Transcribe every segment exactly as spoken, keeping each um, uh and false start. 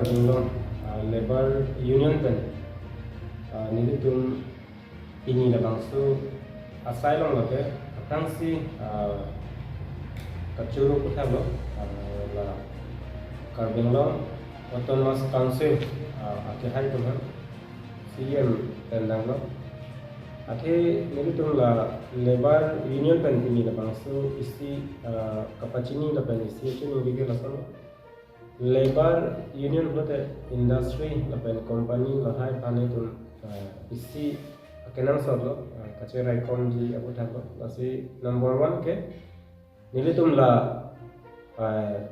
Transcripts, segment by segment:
Karbi Anglong, ah, Labour Union pen, ah, nelitum pini labangso asai along lake aphrangsi, ah, kachoro aputhak lo, ah, la Karbi Anglong Autonomous Council, ah, akehai atum aphan C E M pen danglo. Athe nelitum la Labour Union pen pini labangso isi, ah, kapachini lapen isi achiningrike lason lo. Labour Union pulote industry lapen company lahai aphan itum, ah, isi akenangsot lo, ah, kacheraikomji aputhak lo. Lasi number one ke nelitum la, ah,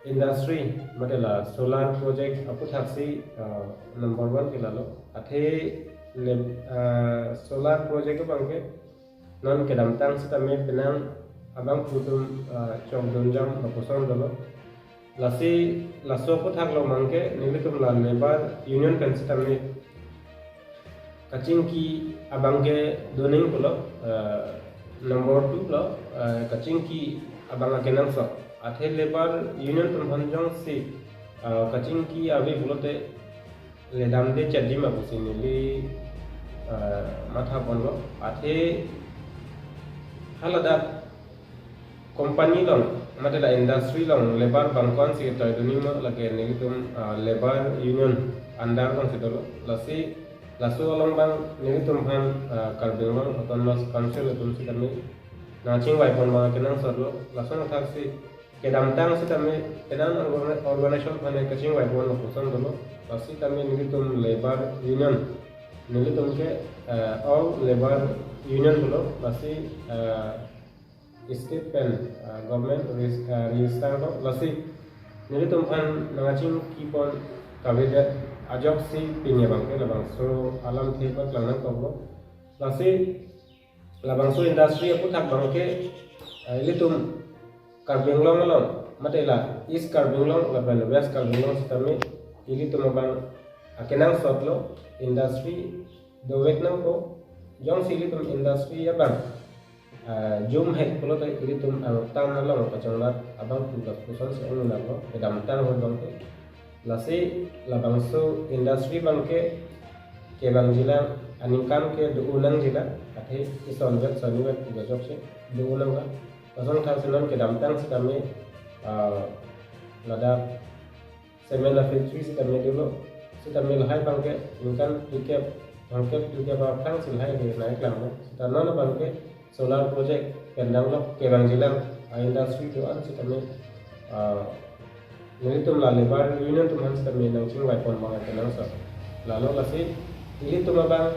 industry mate la solar project aputhaksi, ah, number one ke lalo. Athe le, ah, solar project abang ke non kedamtang sitame penang abangphu atum, ah, chokdunjam lapuson dolo. Lasi laso aputhak along ke nelitum la Labour Union pen sitame kachingki abang ke donangpo lo, ah, number two lo, ah, kachingki abang akenangsot. Athe Labour Union atum aphan jongsi, ah, kachingki ave pulote ledamde chatji ma pusi neli, ah, mathaponlo. Athe haladak company along mate la industry along labour abang ko-ansi toidun ma lake nelitum, ah, Labour Union under alongsi dolo. Lasi laso along abang nelitum aphan, ah, Karbi Anglong Autonomous Council atum sitame nangchingvaipon abang akenangsot lo. Lason athaksi kedamtang sitame penang orga-, organization aphan kachingvaipon lapuson dolo. Lasi tame nelitum Labour Union, nelitum ke, eh, All Labour Union pulo. Lasi, eh, state pen, eh, government regis-, eh, register lo. Lasi nelitum aphan nangchingkipon kavedet ajoksi pini abang ke labangso alamthe paklang nangkoklo. Lasi labangso industry aputhak abang ke, eh, ilitum Karbi Anglong along mate la East Karbi Anglong lapen West Karbi Anglong sitame ilitum abang akenangsot lo, industry dovek nangpo. Jongsi ilitum industry abang, eh, jumhek pulote ilitum angtan along kachongdat abangphu lapuson si ong nanglo kedamtang ahut abang ke. Lasi labangso industry abang ke kevangjilang, aningkan ke do-o nangjilang, athe isonvet sonivet pu ajoksi do-o nanglang. Lason athaksi non kedamtang sitame, ah, ladak cement factory sitame dolo, sitame lahai abang ke ningkan phlikep, phangkep phlikep aphrangsi lahai ke nangklang lo. Sita non abang ke solar project pen danglo kevangjilang a-industry do-an sitame, ah, nelitum la Labour Union atum aphan sitame nangchingvaipon abang akenangsot. Lalo lasi ilitum abang,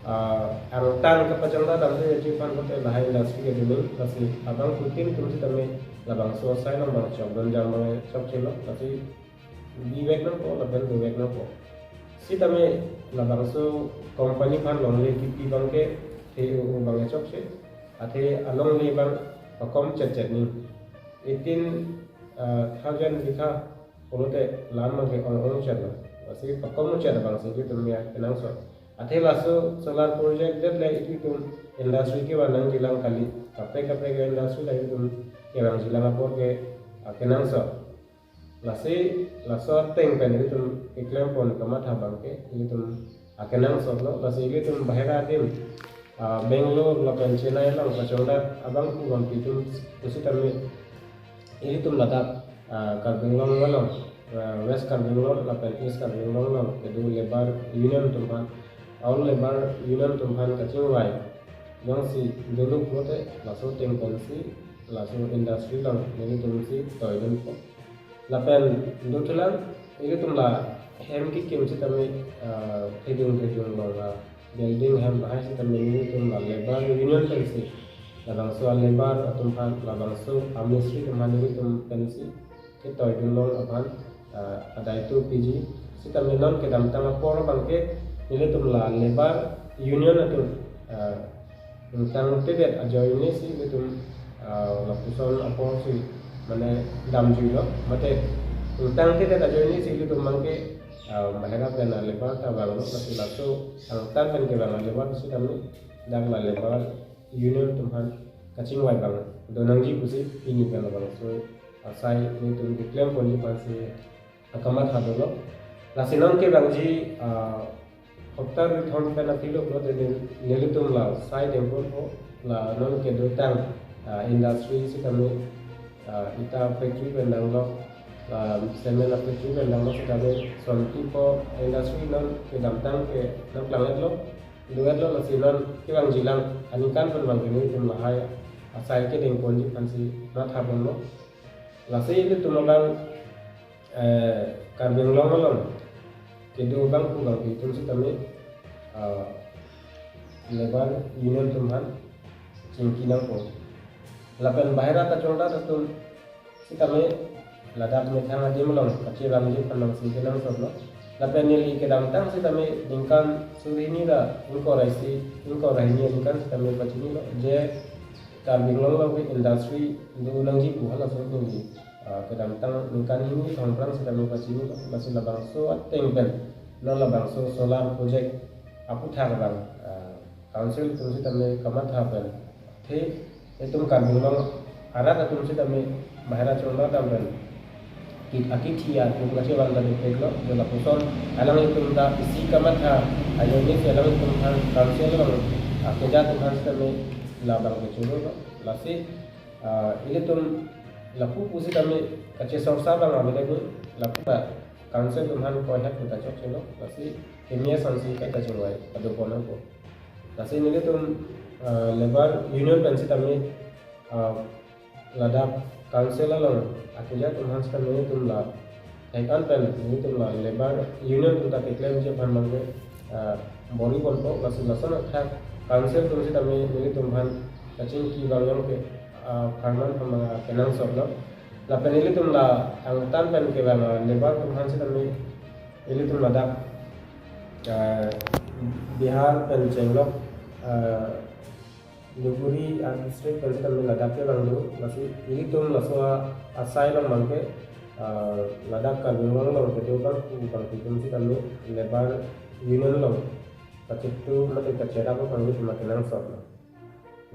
ah, angtan kapachongdat damde ji aphan pulote lahai industry ke dun nang, lasi abangphu tin atum sitame labangso asai along abang chokdunjam abang chokchelo, lasi bivek nangpo lapen dovek nangpo. Sitame labangso company aphan longle kipi abang ke the o abang chokche. Athe alongle abang pakom chetchet ni. Eighteen, ah, thousand bigha pulote lam abang ke ong ong chetlo. Lasi pakom chet abang si ilitum akenangsot. Athe laso solar project det le ilitum industry kevang nangjilang kali. Kaprek kaprek industry la ilitum kevangjilang apor ke akenangsot. Lasi laso ateng pen ilitum keklempon kamatha abang ke ilitum akenangsot lo. Lasi ilitum bahera adim, ah, Bangalore lapen Chennai along kachongdat abangphu abangpi atum pusitame ilitum ladak, ah, Karbi Anglong along, ah, West Karbi Anglong lapen East Karbi Anglong along kedo Labour Union atum aphan, All Labour Union atum aphan kachingvai jongsi dolo pulote laso ateng pensi laso industry along nelitum si toidunpo. Lapen dothulang, ilitum la hem kekim sitame, ah, thedung thedung along la building hem lahai sitame nelitum la Labour Union pensi labangso a-labour atum aphan, labangso a-mistri atum aphan nelitum pensi ketoidun long aphan, ah, adaitu piji. Sitame non kedamtang apor abang ke nelitum la Labour Union atum, ah, ingtangtedet ajoine si ilitum, ah, lapuson apor si mane damjuilo. Mate ingtangtedet ajoine si ilitum abang ke, ah, bahera pen a-labour ta vanglo, lasi laso angtan pen kevang a-labour sitame dak la Labour Union atum aphan kachingvai abang donangji pusi pini pen labangso asai nelitum keklem ponji aphansi akamatha dolo. Lasi non kevangji, ah, hopta rithom pen aphi lo pulote nel-, nelitum la sai dengponpo, la non kedotang, ah, industry sitame, ah, ita factory pen danglo, ah, cement a factory pen danglo sitame son tipo industry non kedamtang ke nangklang-etlo, do-etlo, lasi non kevangji lang aningkan pen abang ke nelitum lahai asai kedengponji aphansi matha bomlo. Lasi ilitum abang, eh, Karbi Anglong along kedo abang pu abang ke itum sitame, ah, labour union atum aphan chingki nangpo. Lapen bahira kachongdat atum sitame ladak methang adim along kachevangji aphan nangchingki nangsotlo. Lapen neli kedamtang sitame ningkan suri hini ra ingkoi ra isi, ingkoi ra hini aningkan sitame pachinilo, je Karbi Anglong along ke industry do nangji pu halaso neli, ah, kedamtang ningkan hini thomprang sitame pachinilo. Lasi labangso ateng pen non labangso solar project aputhak abang, ah, council atum sitame kamatha pen, athe itum Karbi Anglong arat atum sitame bahira chongdat dam pen ki-, akithi atum kachevang ta depeklo, jo lapuson alanglitum ta isi kamatha ajoinesi alanglitum aphan council along, ah, keja atum aphan sitame labang kechorolo. Lasi, ah, ilitum lapu pusitame kachesorsa abang avedet ni, lapu ta council atum aphan koihak puta chokchelo. Lasi keme asonsi kaita chingvai padopon nangpo. Lasi nelitum, ah, labour union pen sitame, ah, ladak council along akeja atum aphan sitame nelitum la thek-an pen nelitum la labour union atum ta keklemji aphan abang ke, ah, bor-iponpo. Lasi lason athak council atum sitame nelitum aphan kachingki abang jong ke, ah, apharman aphan abang kenangsotlo. Lapen ilitum la angtan pen kevang, ah, labour atum aphan sitame ilitum ladak, ah, Bihar pen chenglok, ah, Dhuburi, ah, district pen sitame ladak kevang do. Lasi ilitum laso a-, asai along abang ke, ah, ladak Karbi Anglong along kedo abang pu abang ke itum sitame labour union along kachetu mate kacherap abang itum kenangsotlo.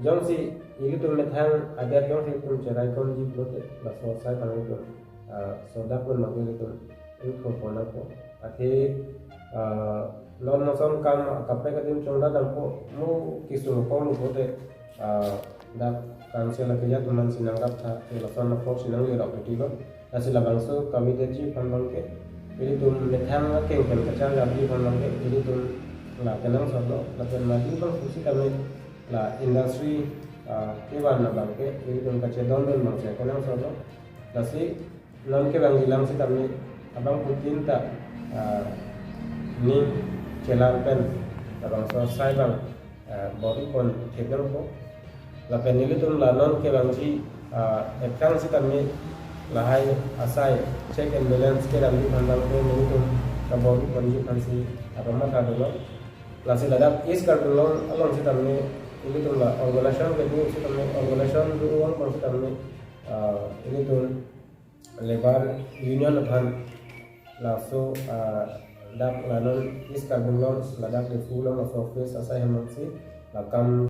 Jongsi ilitum methang adet jongsi itum cherai komji pulote laso asai abang itum, ah, sodak pon abang itum ingthurpon nangpo. Athe, ah, non lason akam kaprek adim chongdat dampo, mo kesung apor lo pulote, ah, dak council akeja atum aphansi nangraptha, athe lason apor si nanglerok titilo. Lasi labangso kavedetji aphan abang ke ilitum methang akeng pen kacharjapji aphan abang ke ilitum la kenangsotlo. Lapen madu abang pusitame la industry, ah, kevan abang ke ilitum kachedondun abang si kenangsotlo. Lasi non kevangji lang sitame abangphutin ta, ah, ning chelar pen labangso asai abang, ah, bor-ipon thek nangpo. Lapen nelitum la non kevangji, ah, ephrang sitame lahai asai check and balance kedamji aphan abang ke nelitum kabor-iponji aphansi kamatha dolo. Lasi ladak East Karbi Anglong along sitame ilitum la organization kedo sitame, organization do-ong abang sitame, ah, ilitum labour union aphan laso, ah, dak la non East Karbi Anglong ladak Diphu along laso office asai hem si la kam